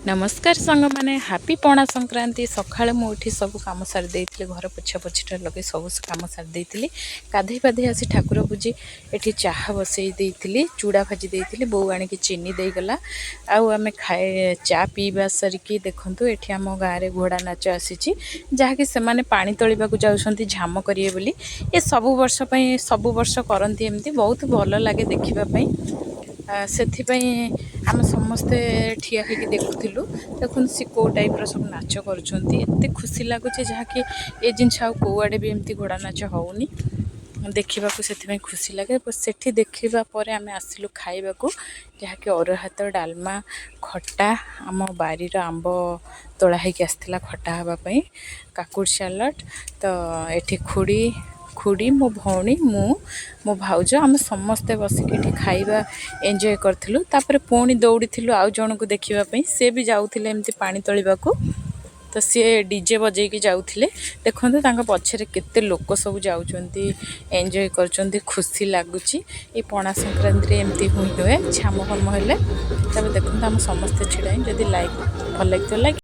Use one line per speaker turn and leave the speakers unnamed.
ନମସ୍କାର ସାଙ୍ଗମାନେ, ହାପି ପଣା ସଂକ୍ରାନ୍ତି। ସକାଳେ ମୁଁ ଉଠି ସବୁ କାମ ସାରି ଦେଇଥିଲି। ଘର ପୋଛା ପୋଛିଟା ଲଗେଇ ସବୁ କାମ ସାରି ଦେଇଥିଲି। ଗାଧେଇ ପାଧେଇ ଆସି ଠାକୁର ପୂଜି, ଏଠି ଚାହା ବସେଇ ଦେଇଥିଲି, ଚୁଡ଼ା ଭାଜି ଦେଇଥିଲି। ବୋଉ ଆଣିକି ଚିନି ଦେଇଗଲା ଆଉ ଆମେ ଖାଏ। ଚା ପିଇବା ସାରିକି ଦେଖନ୍ତୁ, ଏଠି ଆମ ଗାଁରେ ଘୋଡ଼ା ନାଚ ଆସିଛି, ଯାହାକି ସେମାନେ ପାଣି ତୋଳିବାକୁ ଯାଉଛନ୍ତି ଝାମ କରିବେ ବୋଲି। ଏ ସବୁ ବର୍ଷ ପାଇଁ, ସବୁ ବର୍ଷ କରନ୍ତି ଏମିତି। ବହୁତ ଭଲ ଲାଗେ ଦେଖିବା ପାଇଁ। ସେଥିପାଇଁ ଆମେ ସମସ୍ତେ ଠିଆ ହେଇକି ଦେଖୁଥିଲୁ। ଦେଖନ୍ତୁ, ସେ କେଉଁ ଟାଇପ୍ର ସବୁ ନାଚ କରୁଛନ୍ତି। ଏତେ ଖୁସି ଲାଗୁଛି, ଯାହାକି ଏ ଜିନିଷ ଆଉ କେଉଁଆଡ଼େ ବି ଏମିତି ଘୋଡ଼ା ନାଚ ହେଉନି। ଦେଖିବାକୁ ସେଥିପାଇଁ ଖୁସି ଲାଗେ। ସେଠି ଦେଖିବା ପରେ ଆମେ ଆସିଲୁ ଖାଇବାକୁ, ଯାହାକି ଅରୁଆ ଭାତ, ଡାଲମା, ଖଟା, ଆମ ବାରିର ଆମ୍ବ ତୋଳା ହେଇକି ଆସିଥିଲା ଖଟା ହେବା ପାଇଁ, କାକୁଡ଼ି ସାଲାଡ଼। ତ ଏଠି ଖୁଡ଼ି, ମୋ ଭଉଣୀ, ମୁଁ, ମୋ ଭାଉଜ, ଆମେ ସମସ୍ତେ ବସିକି ଏଠି ଖାଇବା ଏନ୍ଜୟ କରିଥିଲୁ। ତାପରେ ପୁଣି ଦୌଡ଼ିଥିଲୁ ଆଉ ଜଣକୁ ଦେଖିବା ପାଇଁ। ସେ ବି ଯାଉଥିଲେ ଏମିତି ପାଣି ତୋଳିବାକୁ। ତ ସିଏ ଡିଜେ ବଜେଇକି ଯାଉଥିଲେ। ଦେଖନ୍ତୁ, ତାଙ୍କ ପଛରେ କେତେ ଲୋକ ସବୁ ଯାଉଛନ୍ତି, ଏନ୍ଜୟ କରୁଛନ୍ତି, ଖୁସି ଲାଗୁଛି। ଏଇ ପଣା ସଂକ୍ରାନ୍ତିରେ ଏମିତି ହିଁ ହୁଏ, ଝାମ ଫାମ ହେଲେ। ତାପରେ ଦେଖନ୍ତୁ, ଆମେ ସମସ୍ତେ ଛିଡ଼ା ହିଁ। ଯଦି ଲାଇକ୍ ଭଲ ଲାଗିଥିବ, ଲାଇକ୍